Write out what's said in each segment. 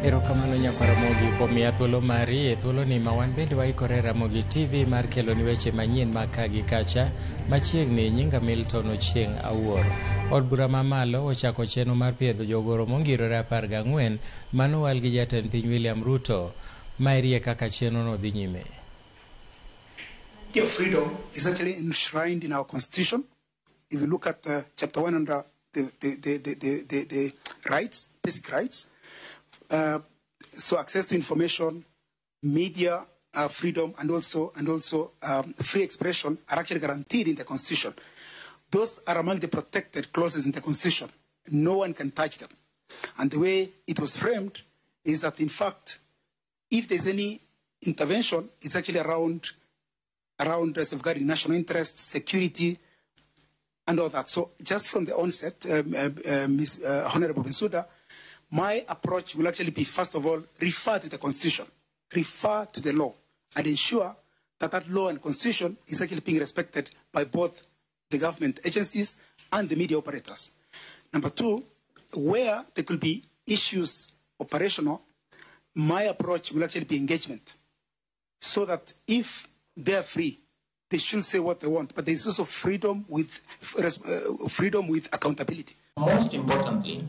Erokamano nyakwar Ramogi kuom miya thuolo mari e thuoloni ma wan bende waikore Ramogi TV mar keloni weche manyien mag ka gi kacha machiegni. Nyinga Milton Ochieng' Awuor. Od bura mamalo ochako chenro mar piedho jogoro mongirore 14 manowal gi jatend piny William Ruto. Maerie kaka chenrono dhi nyime. Media freedom is actually enshrined in our constitution. If you look at chapter 1 under the rights, basic rights, so access to information, media freedom, and also free expression are actually guaranteed in the constitution. Those are among the protected clauses in the constitution. No one can touch them. And the way it was framed is that, in fact, if there's any intervention, it's actually around safeguarding national interests, security, and all that. So just from the onset, Ms. Honorable Bensouda, my approach will actually be, first of all, refer to the constitution, refer to the law, and ensure that that law and constitution is actually being respected by both the government agencies and the media operators. Number two, where there could be issues operational, my approach will actually be engagement, so that if they're free, they should say what they want. But there's also freedom with accountability. Most importantly,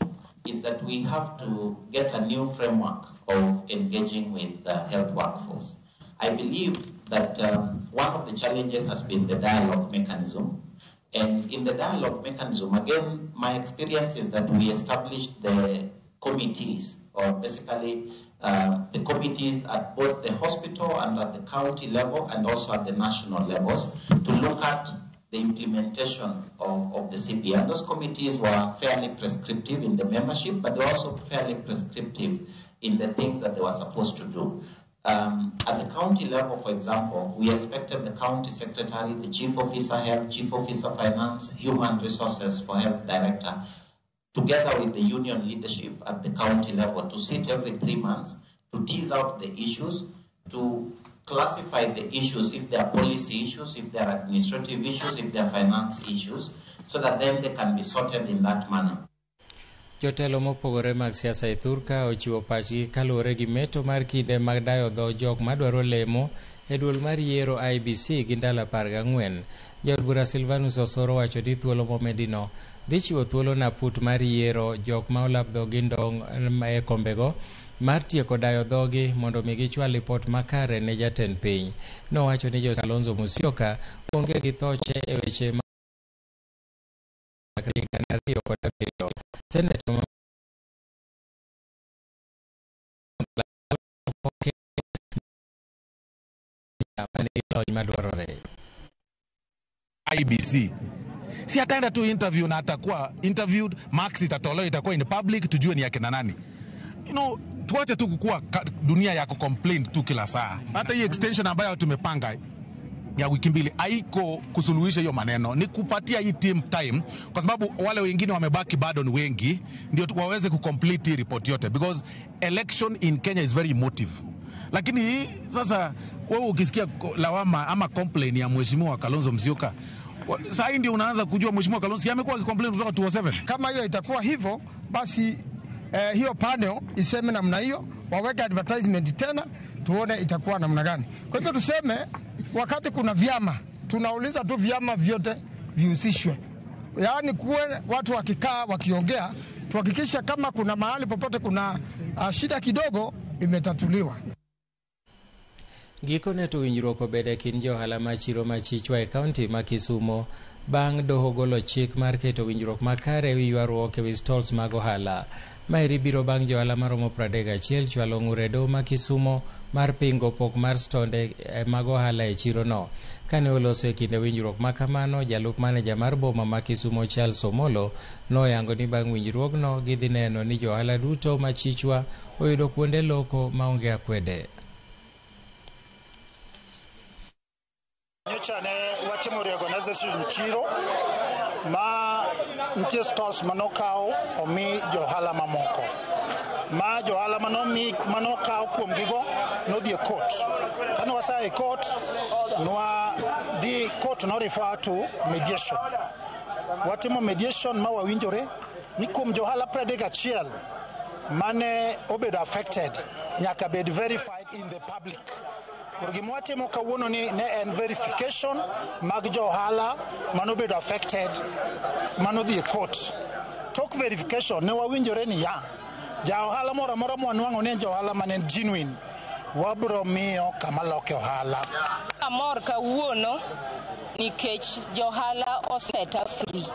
is that we have to get a new framework of engaging with the health workforce. I believe that one of the challenges has been the dialogue mechanism. And in the dialogue mechanism, again, my experience is that we established the committees, or basically the committees at both the hospital and at the county level and also at the national levels to look at the implementation of the CBA. And those committees were fairly prescriptive in the membership, but they were also fairly prescriptive in the things that they were supposed to do. At the county level, for example, we expected the county secretary, the chief officer health, chief officer finance, human resources for health director, together with the union leadership at the county level, to sit every 3 months to tease out the issues, to classify the issues if they are policy issues, if they are administrative issues, if they are finance issues, so that then they can be sorted in that manner. Jotelo mopogore mag siasa e thurka ochiwo pachgi kaluwore gi meto mar kinde mag dayo dho jok madwaro lemo e duol mar yiero IEBC gi ndalo 14. Jaod bura Silvanus Osoro wacho ni thuolo momedino dhi chiwo thuolo naput mar yiero jok ma olap dhogi ndong' e kombego mar tieko dayo dhogi mondo mi gichwal ripot makare ne jatend piny. Nowacho ni jo Kalonzo Musyoka onge gi thoche e weche mag 2007. Seneta ma manigi lony madwarore. IEBC si ataenda tu interview na atakuwa interviewed, marks itatolewa, itakuwa in public, tujue ni akina nani. Tuache tu kukua dunia ya kucomplain tu kila saa. Hata hii extension ambayo tumepanga ya wiki 2 haiko kusuluhisha hiyo maneno, ni kupatia hii team time, kwa sababu wale wengine wamebaki bado ni wengi, ndio waweze kucomplete hii report yote, because election in Kenya is very emotive. Lakini sasa wewe ukisikia lawama ama complain ya mheshimiwa Kalonzo Musyoka, saa hii ndio unaanza kujua mheshimiwa Kalonzo si amekuwa akicomplain kutoka 2007. Kama hiyo itakuwa hivyo basi, hiyo panel iseme namna hiyo, waweke advertisement tena, tuone itakuwa namna gani. Kwa hivyo tuseme wakati kuna vyama, tunauliza tu vyama vyote vihusishwe, yaani kuwe watu wakikaa wakiongea, tuhakikisha kama kuna mahali popote kuna shida kidogo imetatuliwa. Gikone to winjruok obedo e kind johala ma chiro ma Chichwa e kaunti ma Kisumo bang' doho golo chik mar keto winjruok makare ewi ywaruok ewi stalls mag ohala. Maeri biro bang' johala maromo 31 chwalo ng'ur e doho ma Kisumo mar pingo pok mar stonde mag ohala e chirono. Kane oloso e kinde winjruok ma kamano, jalup maneja mar boma ma Kisumo Charles Omolo noyango ni bang' winjruogno gidhi neno ni johala duto ma Chichwa oyudo kuonde loko maonge akwede. Nyocha ne watimo reorganization chiro ma nitie stalls manokaw omi johala mamoko ma johala manomi manokaw kuom gigo nodhi e court. Kane wasea e court, nwa dhi court no refer to mediation. Watimo mediation ma wawinjore ni kuom johala 31 mane obedo affected nyaka bed verified in the public. Koro gima watimo kawuono ni ne en verification mag jo ohala manobedo affected manodhi e court. Tok verification ne wawinjore ni ya ja ohala moro amora mwanwang'o ni en ja ohala mane en genuine wabro miyo kama loke ohala. Amor kawuono nikech johala oseta free.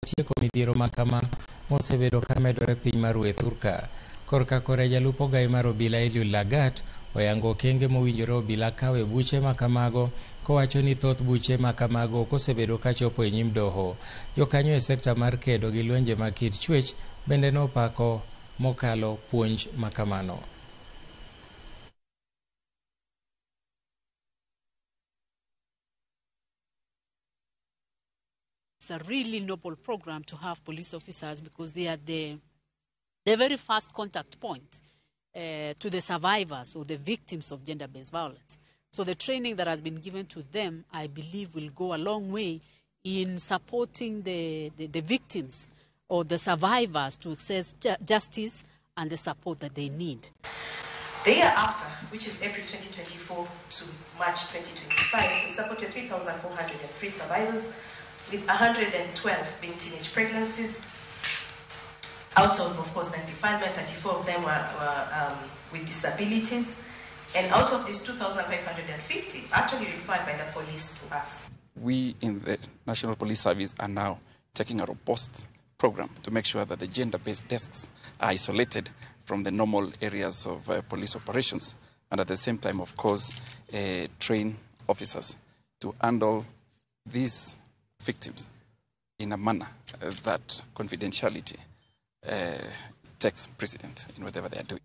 Tieko midhiero makama mosebedo ka medore piny mar Thurka. Korka kore jalup ogai mar obila Eliud Lagat oyango okenge mowinjore obila kaw e buche makamago kowacho ni thoth buche makamago ok osebedo kachopo e nyim doho. Jokanyo e sekta mar kedo gi lwenje mag kit chwech bende nopako mokalo puonj makamano. It's a really noble program to have police officers because they are the very first contact point to the survivors or the victims of gender-based violence. So the training that has been given to them, I believe, will go a long way in supporting the victims or the survivors to access justice and the support that they need. The year after, which is April 2024 to March 2025, we supported 3,403 survivors, with 112 being teenage pregnancies. Out of course, 95, 34 of them were with disabilities. And out of these, 2,550 actually referred by the police to us. We in the National Police Service are now taking a robust program to make sure that the gender-based desks are isolated from the normal areas of police operations. And at the same time, of course, train officers to handle these victims in a manner that confidentiality takes precedent in whatever they are doing.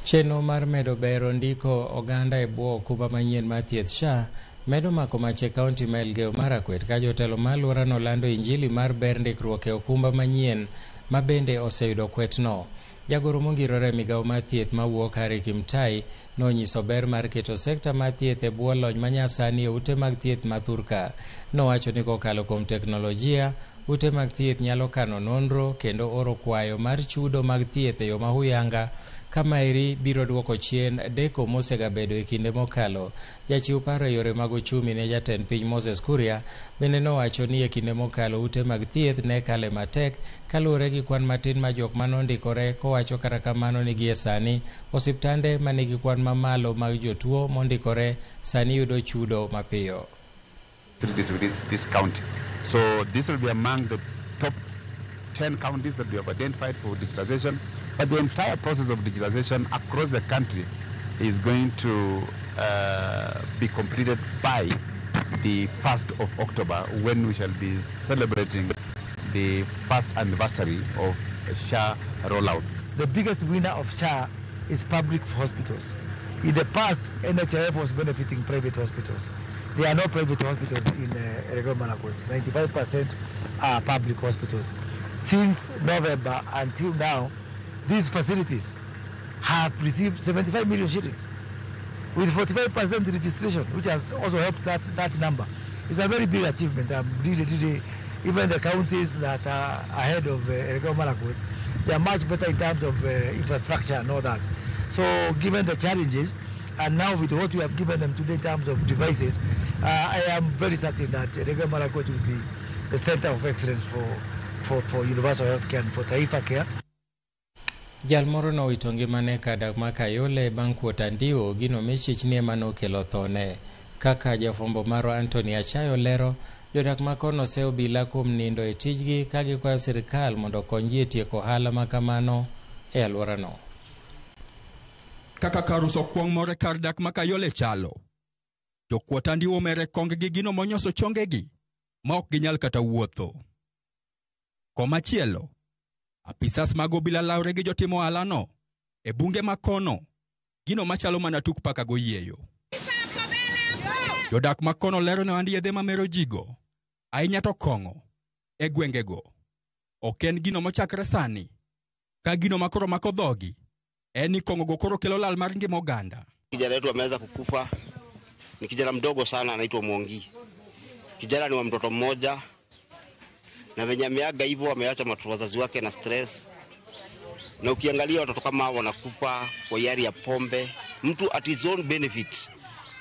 Chenro mar medo bero ndiko oganda e bwo okumba manyien mar thieth SHA medo mako mach e kaunti ma Elgeyo Marakwet ka jotelo ma alworano lando injili mar ber ndikruok e okumba manyien ma bende oseyudo kwetno. Jagoro mongirore e migawo mar thieth mawuok Harry Kimtai nonyiso ber mar keto sekta mar thieth e bwo lony manyasani e ute mag thieth ma Thurka. Nowacho ni kokalo kuom teknolojia, ute mag thieth nyalo kano nonro kendo oro kwayo mar chudo mag thieth e yo mahuyanga. Kamaeri biro duoko chien deko mosegabedo e kinde mokalo. Jachiw paro e yore mag uchumi ne jatend piny Moses Kuria bende nowacho ni e kinde mokalo ute mag thieth ne kale matek kaluwore gi kwan matin ma jok manondikore, kowacho kata kamano ni gie sani osiptande manigi kwan mamalo mag jotuo mondikore sani yudo chudo mapiyo. This county. So this will be among the top 10 counties that we have identified for digitization. But the entire process of digitization across the country is going to be completed by the 1st of October, when we shall be celebrating the first anniversary of SHA rollout. The biggest winner of SHA is public hospitals. In the past, NHIF was benefiting private hospitals. There are no private hospitals in Elgeyo Marakwet. 95% are public hospitals. Since November until now, these facilities have received 75 million shillings with 45% registration, which has also helped that number. It's a very big achievement. I'm really, really, even the counties that are ahead of Elgeyo Marakwet, they are much better in terms of infrastructure and all that. So given the challenges, and now with what we have given them today in terms of devices, I am very certain that Elgeyo Marakwet will be the center of excellence for universal health care and for Taifa Care. Jal moro nowito ngimane kar dak ma Kayole bang' kuot andiwo gino michich ni ema nokelo thone. Kaka jafwambo marwa Anthony Achayo lero, jodak ma kono ose obila kuom nindo e tijgi ka gikwayo sirikal mondo okonygi e tieko ohala ma kamano e alworano. Kaka kar uso kuong' moro e kar dak ma Kayole chalo, jokuot andiwo mere kong gi gino monyoso chongegi ma ok ginyal kata wuotho. Komachielo, apisas mag obila lawre gi jotim ohalano e bunge ma kono, gino machalo mana tuk paka goyieyo. Jodak ma kono lero ne ohand yedhe mamero jigo Ahinya to kong'o e gwengego ok en gino mochakre sani, ka gino makoro mako dhogi en ni kong'ogo koro kelo lal mar ngima oganda. Kijana wetu ameweza kukufa, ni kijana mdogo sana, anaitwa Mwangi. Kijana ni wa mtoto mmoja, na venye ameaga hivyo ameacha wazazi wake na stress. Na ukiangalia watoto kama hao wanakufa kwa hiari ya pombe. Mtu at his own benefit,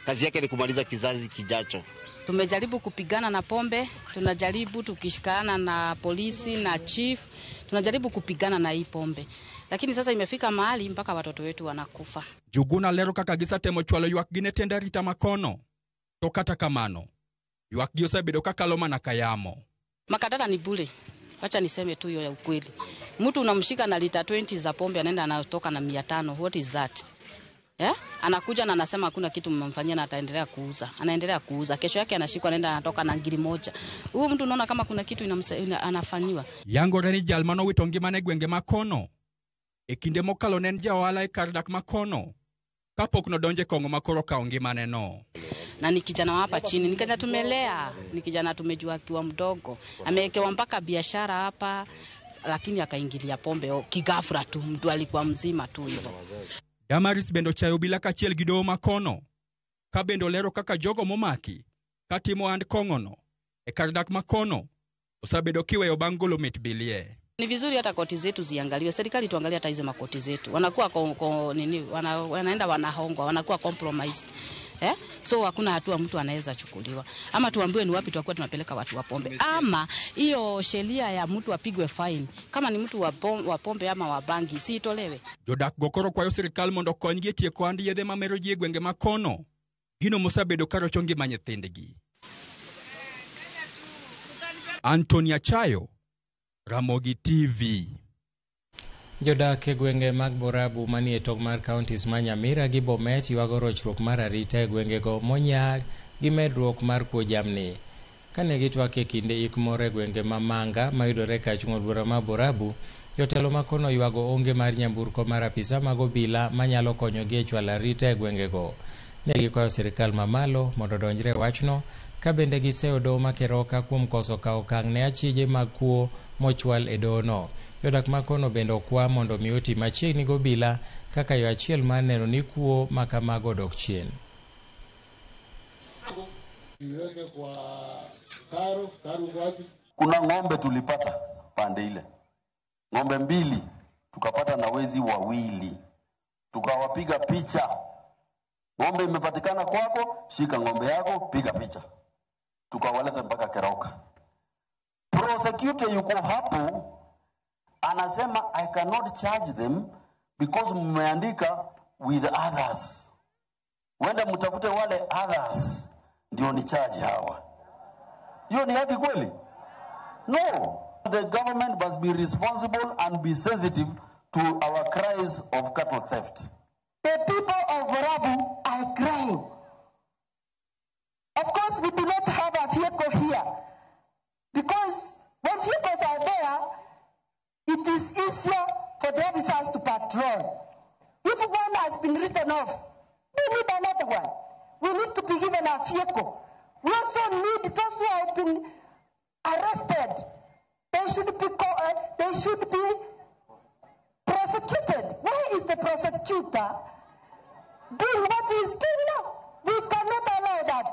kazi yake ni kumaliza kizazi kijacho. Tumejaribu kupigana na pombe, tunajaribu tukishikana na polisi na chief, tunajaribu kupigana na hii pombe. Lakini sasa imefika mahali mpaka watoto wetu wanakufa. Njuguna lero kaka gisetemo chwalo ywakgi ne tend arita makono. To kata kamano, ywakgi osebedo kakalo mana ka yamo. Makadara ni bure. Wacha niseme tu hiyo ya ukweli. Mtu unamshika na lita 20 za pombe anaenda anatoka na 500. What is that? Yeah? Anakuja na anasema hakuna kitu mmemfanyia na ataendelea kuuza. Anaendelea kuuza. Kesho yake anashikwa anaenda anatoka na ngiri moja. Huyu mtu unaona kama kuna kitu anafanyiwa. Yangore ni jal manowito ngimane e gwenge makono. E kinde mokalo ne en ja ohala e kar dak makono. Kapok nodonjo e kong'o makoro okawo ngimane no. Na ni kijana wa hapa chini, ni kijana tumelea, ni kijana tumejua akiwa mdogo. Amewekewa mpaka biashara hapa, lakini akaingilia pombe kigafra tu, mtu alikuwa mzima tu hivyo. Damaris bende ochayo obila kaachiel gi doho makono. Ka bende olero kaka jogo momaki katimo ohand kong'ono e kar dak makono osebedo kiweyo bang' golo mit bilie. Ni vizuri hata koti zetu ziangaliwe. Serikali tuangalie hata hizo makoti zetu. Wanakuwa wanaenda wanahongwa, wanakuwa compromised. So hakuna hatua mtu anaweza chukuliwa. Ama tuambiwe ni wapi tutakuwa tunapeleka watu wa pombe. Ama hiyo sheria ya mtu apigwe fine. Kama ni mtu wa pombe ama wa bangi, si itolewe. Jodak go koro kwayo sirikal mondo okonygi e tieko ohand yedhe mamero ji e gwenge makono. Gino mosebedo karocho ngima nyithindgi. Anthony Achayo, Ramogi TV. Jodak e gwenge mag Borabu manie tong' mar counties ma Nyamira gi Bomet ywago rochruok mar arita e gwengego monya gi medruok mar kuo jamni. Kane gitwak e kinde ik moro e gwenge ma Manga mayudore kachung' od bura ma Borabu, jotelo makono ywago onge mar nyamburko mar apisa mag obila manyalo konyogi e chwalo arita e gwengego. Ne gikwayo sirikal mamalo mondo odonjre e wachno, ka bende giseyo doho ma Keroka kuom koso kawo okang' ne achije mag kuo mochwal e dohono. Jodak makono bende okwa mondo mi oti machiegni gi obila kaka yo achiel mar neno ni kuo ma kamago odok chien. Kuna ng'ombe tulipata pande ile, ng'ombe mbili tukapata na wezi wawili, tukawapiga picha. Ng'ombe imepatikana kwako, shika ng'ombe yako, piga picha. Tukawaleta mpaka Keroka. Prosecutor yuko hapo anasema I cannot charge them because mmeandika with others. Wenda mtafute wale others ndio ni charge hawa. Hiyo ni haki kweli? No. The government must be responsible and be sensitive to our cries of cattle theft. The people of Borabu are crying. Of course, we do not have a vehicle here, because when vehicles are there, it is easier for the officers to patrol. If one has been written off, we need another one. We need to be given a vehicle. We also need those who have been arrested. They should be prosecuted. Why is the prosecutor doing what he is doing now? We cannot allow that.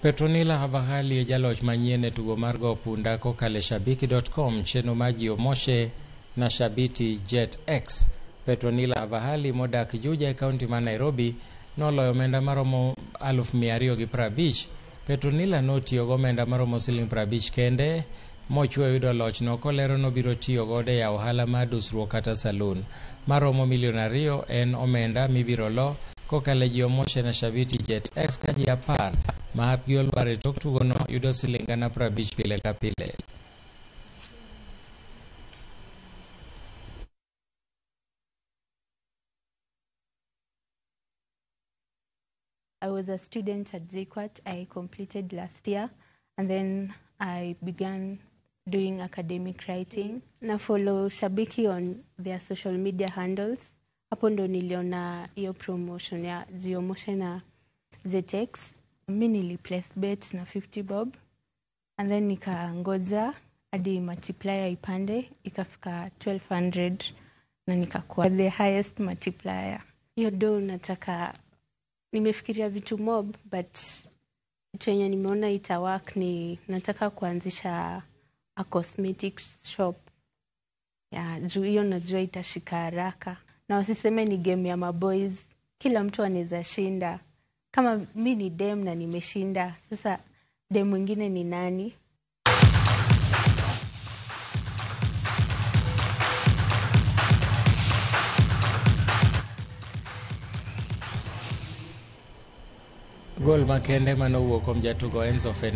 Petronila Havahali e jaloch manyien e tugo mar go punda kokalo e shabiki.com chenro mar jiwo Moshe na Shabiti Jet X. Petronila Havahali modak Juja e kaunti ma Nairobi noloyo omenda maromo 250,000. Petronila notiyo gomenda maromo siling 50 kende mochwe yudo lochno kolero nobiro tiyo godo e yawo ohala mar dusruok kata saloon. Maromo milion 2 en omenda mibiro lo kokalo e jiwo Moshe na Shabiti Jet X ka ji 10 ma hapgi olwar e tok tugono yudo siling 50,000 pile ka pile. I was a student at JKUAT. I completed last year, and then I began doing academic writing. Na follow Shabiki on their social media handles. Hapo ndo niliona hiyo promotion ya Jio Moshe na JetX. Mi nili place bet na 50 bob And then nikangoja hadi multiplier ipande ikafika 1200 na nikakuwa the highest multiplier. Hiyo do nataka, nimefikiria vitu mob, but kitu yenye nimeona itawork ni nataka kuanzisha a cosmetic shop ya juu, hiyo najua itashika haraka, na wasiseme ni game ya maboys, kila mtu anaweza shinda. Kama mi ni dem na nimeshinda, sasa dem mwingine ni nani? Gol makende manowuok kuom jatugo Enzo Fernandez.